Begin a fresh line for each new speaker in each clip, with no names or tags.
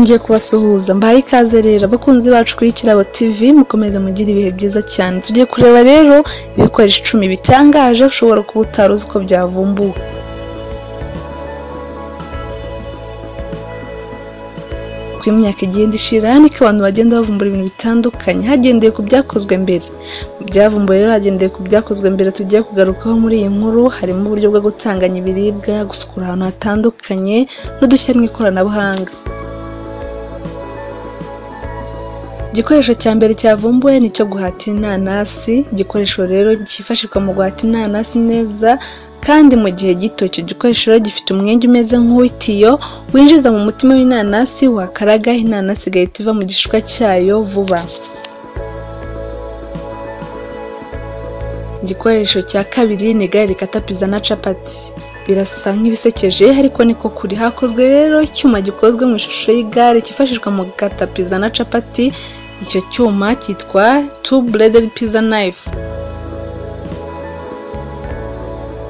Nongeye kubasuhuza mbahaye ikaze rero abakunzi bacu kuri Kirabo TV, mukomeze mugire ibihe byiza cyane. Tugiye kureba rero ibikoresho 10 bitangaje ushobora kuba utaruzi uko byavumbuwe. Uko imyaka igenda ishira niko abantu bagenda bavumbura ibintu bitandukanye hagendeye ku byakozwe mbere. Mu byavumbuwe rero hagendeye ku byakozwe mbere tugiye kugarukaho muri iyi nkuru harimo uburyo bwo gutanganya ibiribwa, gusukura ahantu hatandukanye n'udushya mu ikoranabuhanga. Igikoresho cya mbere cyavumbuwe ni cyo guhata inanasi. Igikoresho rero cyifashishwa mu guhata inanasi neza kandi mu gihe gito. Icyo gikoresho rero gifite umwenge umeze nk'uw'itiyo winjiza mu mutima w'inanasi, wakaraga inanasi igahita iva mu gishishwa cyayo vuba. Igikoresho cya kabiri ni igare rikata pizza na capati. Birasa nk'ibisekeje ariko niko kuri. Hakozwe rero icyuma gikozwe mu ishusho y'igare cyifashishwa mu gukata pizza na capati. Icyo cyuma cyitwa two-bladed pizza knife.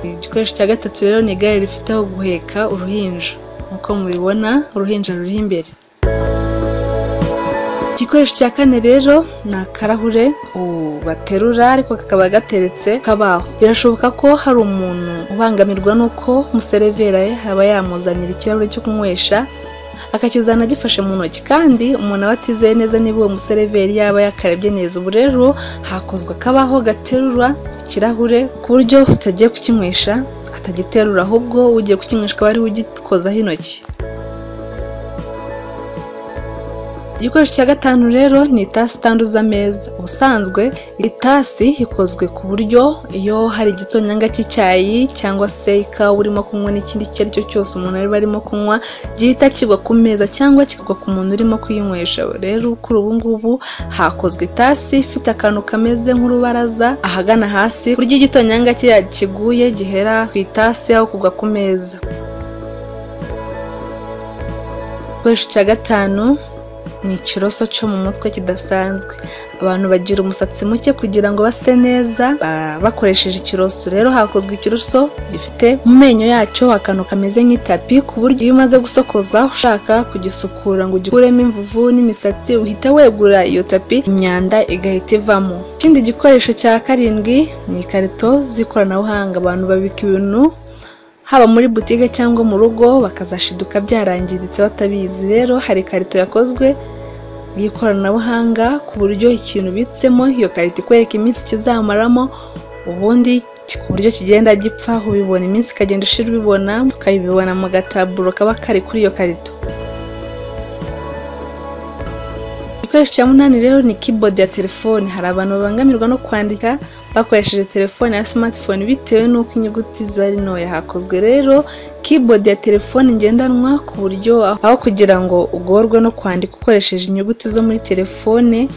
Igikoresho cya gatatu rero ni igare rifite aho guheka uruhinja. Nk'uko mubibona uruhinja ruri imbere. Igikoresho cya kane rero ni akarahure baterura ariko kakaba gateretse kabaho. Birashoboka ko hari umuntu ubangamirwa n'uko umuserevera aba yamuzanira ikirahure cyo kunywesha akakizana agifashe mu ntoki, kandi umuntu aba atizeye neza niba uwo musereveri yaba yakarebye neza. Ubu rero hakozwe akabaho gaterura ikirahure ku buryo utagiye kukinywesha atagiterura, ahubwo ugiye kukinywesha akaba ariwe ugikozaho intoki. Igikoresho cya gatanu rero ni itasi itanduza ameza. Ubusanzwe itasi ikozwe ku buryo iyo hari igitonyanga cy'icyayi cyangwa se ikawa urimo kunywa n'ikindi icyo ari cyo cyose umuntu ari arimo kunywa gihita kigwa ku meza cyangwa kikagwa ku muntu urimo kuyinywesha. Rero kuri ubu ngubu hakozwe itasi ifite akantu kameze nk'urubaraza ahagana hasi, ku buryo igitonyanga kiriya kiguye gihera ku itasi aho kugwa ku meza. Igikoresho cya gatanu ni ikiroso cyo mu mutwe kidasanzwe. Abantu bagira umusatsi muke kugira ngo base neza bakoresheje ikiroso. Rero hakozwe ikiroso gifite mu menyo yacyo akantu kameze nk'itapi, ku buryo iyo umaze gusokoza ushaka kugisukura ngo ugikuremo imvuvu n'imisatsi uhita wegura iyo tapi, imyanda igahita ivamo. Ikindi gikoresho cya karindwi ni ikarito z'ikoranabuhanga. Abantu babika ibintu haba muri butike cyangwa mu rugo bakazashiduka byarangiritse batabizi. Rero hari ikarito yakozwe y'ikoranabuhanga ku buryo ikintu ubitsemo iyo karito ikwereka iminsi kizamaramo, ubundi ku buryo kigenda gipfa ubibona, iminsi ikagenda ishira ubibona, ukabibona mu gataburo kaba kari kuri iyo karito. Igikoresho cya munani rero ni keyboard ya telefone. Hari abantu babangamirwa no kwandika bakoresheje telefone ya smartphone bitewe n'uko inyuguti ziba ari ntoya. Hakozwe rero keyboard ya telefone ngendanwa ku buryo aho kugira ngo ugorwe no kwandika ukoresheje inyuguti zo muri telefone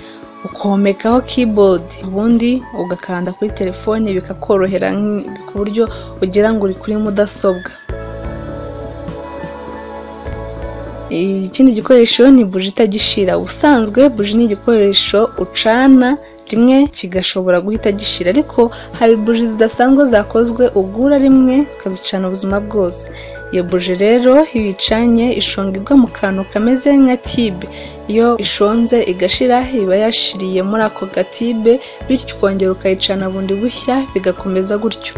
ukomekaho keyboard ubundi ugakanda kuri telefone bikakorohera ku buryo ugira ngo uri kuri mudasobwa. Ikindi gikoresho ni buji itagishira. Ubusanzwe buji ni igikoresho ucana rimwe kigashobora guhita gishira, ariko hari buji zidasanzwe zakozwe ugura rimwe ukazicana ubuzima bwose. Iyo buji rero iyo uyicanye ishonga igwa mu kantu kameze nka tibe. Iyo ishonze igashira iba yashiriye muri ako gatibe, bityo ukongera ukayicana bundi bushya bigakomeza gutyo.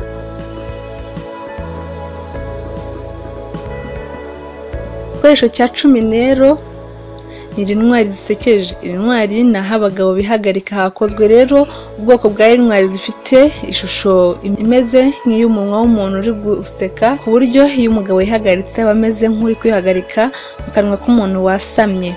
Igikoresho cya 10 rero ni rinwari zisekeje. Rinwari ni aho abagabo bihagarika. Hakozwe rero ubwoko bwa rinwari zifite ishusho imeze nk'iy'umunwa w'umuntu uri guseka, ku buryo iyo umugabo yihagaritse aba ameze nk'uri kwihagarika mu kanwa k'umuntu wasamye.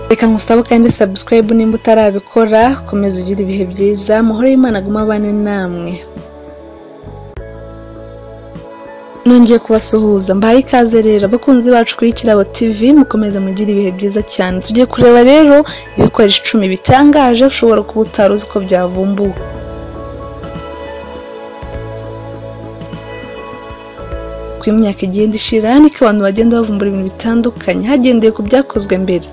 Reka nkusabe kandi subscribe nimba utarabikora. Komeza ugire ibihe byiza, amahoro y'Imana aguma abane namwe. Nongeye kubasuhuza mbahaye ikaze rero abakunzi bacu kuri Kirabo TV, mukomeze mugire ibihe byiza cyane. Tugiye kureba rero ibikoresho 10 bitangaje ushobora kuba utaruzi uko byavumbuwe. Uko imyaka igenda ishira niko abantu bagenda bavumbura ibintu bitandukanye hagendeye ku byakozwe mbere.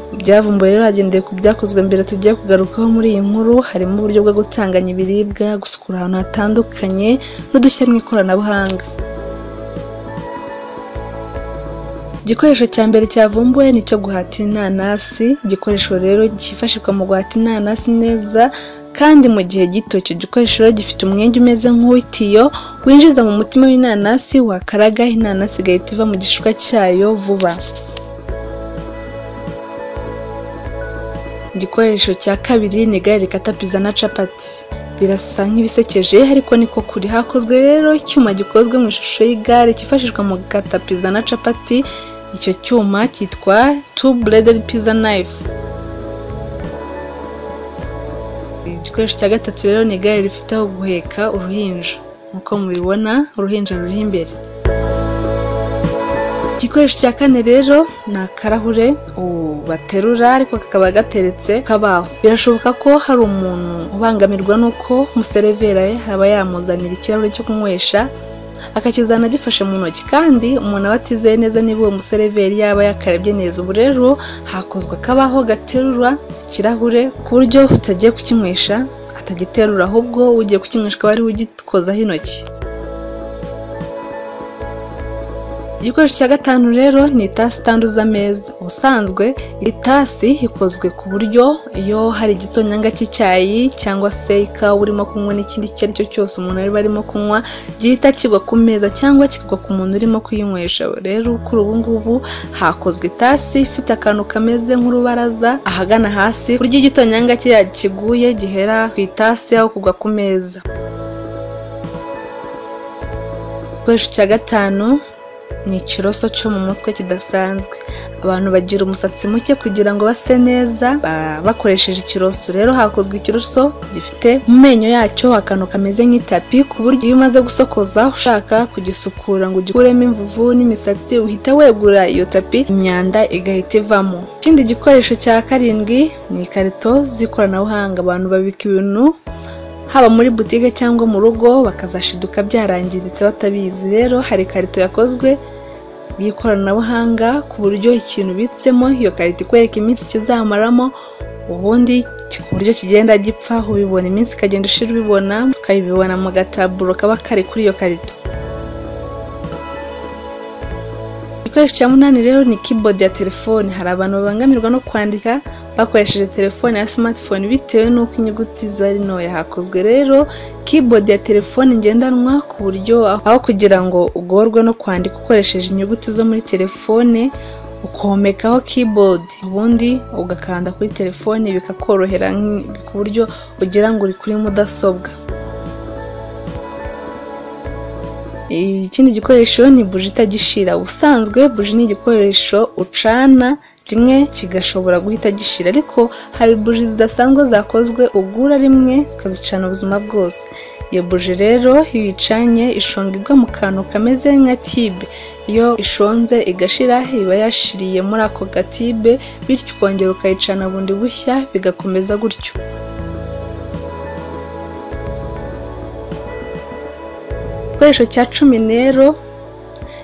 Mu byavumbuwe rero hagendeye ku byakozwe mbere tugiye kugarukaho muri iyi nkuru harimo uburyo bwo gutanganya ibiribwa, gusukura ahantu hatandukanye n'udushya mu ikoranabuhanga. Igikoresho cya mbere cyavumbuwe ni icyo guhata inanasi. Igikoresho rero cyifashishwa mu guhata inanasi neza kandi mu gihe gito. Icyo gikoresho rero gifite umwenge umeze nk'uw'itiyo winjiza mu mutima w'inanasi, wakaraga inanasi igahita iva mu gishishwa cyayo vuba. Igikoresho cya kabiri ni igare rikata pizza na capati. Birasa nk'ibisekeje ariko niko kuri. Hakozwe rero icyuma gikozwe mu ishusho y'igare cyifashishwa mu gukata pizza na capati. Icyo cyuma cyitwa two bladed pizza knife. Igikoresho cya gatatu rero ni igare rifite aho guheka uruhinja. Nk'uko mubibona uruhinja ruri imbere. Igikoresho cya kane rero ni akarahure baterura ariko kakaba gateretse kabaho. Birashoboka ko hari umuntu ubangamirwa n'uko umuseriveri aba yamuzanira ikirahure cyo kunywesha akakizana agifashe mu ntoki, kandi umuntu aba atizeye neza niba uwo museriveri yaba yakarebye neza. Ubu rero hakozwe akabaho gaterura ikirahure ku buryo utagiye kukinywesha atagiterura, ahubwo ugiye kukinywesha akaba ariwe ugikozaho intoki. Igikoresho cya gatanu rero ni itasi itanduza ameza. Ubusanzwe itasi ikozwe ku buryo iyo hari igitonyanga cy'icyayi cyangwa se ikawa urimo kunywa n'ikindi icyo ari cyo cyose umuntu ari arimo kunywa gihita kigwa ku meza cyangwa kikagwa ku muntu urimo kuyinywesha. Rero kuri ubu ngubu hakozwe itasi ifite akantu kameze nk'urubaraza ahagana hasi, ku buryo igitonyanga kiriya kiguye gihera ku itasi aho kugwa ku meza. Igikoresho cya gatanu ni ikiroso cyo mu mutwe kidasanzwe. Abantu bagira umusatsi muke kugira ngo base neza bakoresheje ikiroso. Rero hakozwe ikiroso gifite mu menyo yacyo akantu kameze nk'itapi, ku buryo iyo umaze gusokoza ushaka kugisukura ngo ugikuremo imvuvu n'imisatsi uhita wegura iyo tapi, imyanda igahita ivamo. Ikindi gikoresho cya karindwi ni ikarito z'ikoranabuhanga. Abantu babika ibintu haba muri butike cyangwa mu rugo bakazashiduka byarangiritse batabizi. Rero hari ikarito yakozwe y'ikoranabuhanga ku buryo ikintu ubitsemo iyo karito ikwereka iminsi kizamaramo, ubundi ku buryo kigenda gipfa ubibona, iminsi ikagenda ishira ubibona, ukabibona mu gataburo kaba kari kuri iyo karito. Igikoresho cya munani rero ni keyboard ya telefone. Hari abantu babangamirwa no kwandika bakoresheje telefone ya smartphone bitewe n'uko inyuguti ziba ari ntoya. Hakozwe rero keyboard ya telefone ngendanwa ku buryo aho kugira ngo ugorwe no kwandika ukoresheje inyuguti zo muri telefone, ukomekaho keyboard ubundi ugakanda kuri telefone bikakorohera ku buryo ugira ngo uri kuri mudasobwa. Ikindi gikoresho ni buji itagishira. Ubusanzwe buji ni igikoresho ucana rimwe kigashobora guhita gishira, ariko hari buji zidasanzwe zakozwe ugura rimwe ukazicana ubuzima bwose. Iyo buji rero iyo uyicanye ishonga igwa mu kantu kameze nka tibe. Iyo ishonze igashira iba yashiriye muri ako gatibe, bityo ukongera ukayicana bundi bushya bigakomeza gutyo. Igikoresho cya 10 rero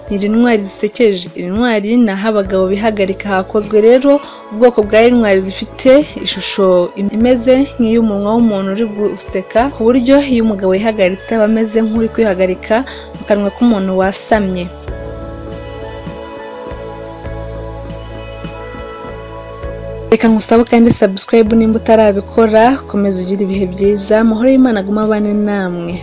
ni rinwari zisekeje. Rinwari ni aho abagabo bihagarika. Hakozwe rero ubwoko bwa rinwari zifite ishusho imeze nk'iy'umunwa w'umuntu uri guseka, ku buryo iyo umugabo yihagaritse aba ameze nk'uri kwihagarika mu kanwa k'umuntu wasamye. Reka nkusabe kandi subscribe nimba utarabikora. Komeza ugire ibihe byiza, amahoro y'Imana aguma abane namwe.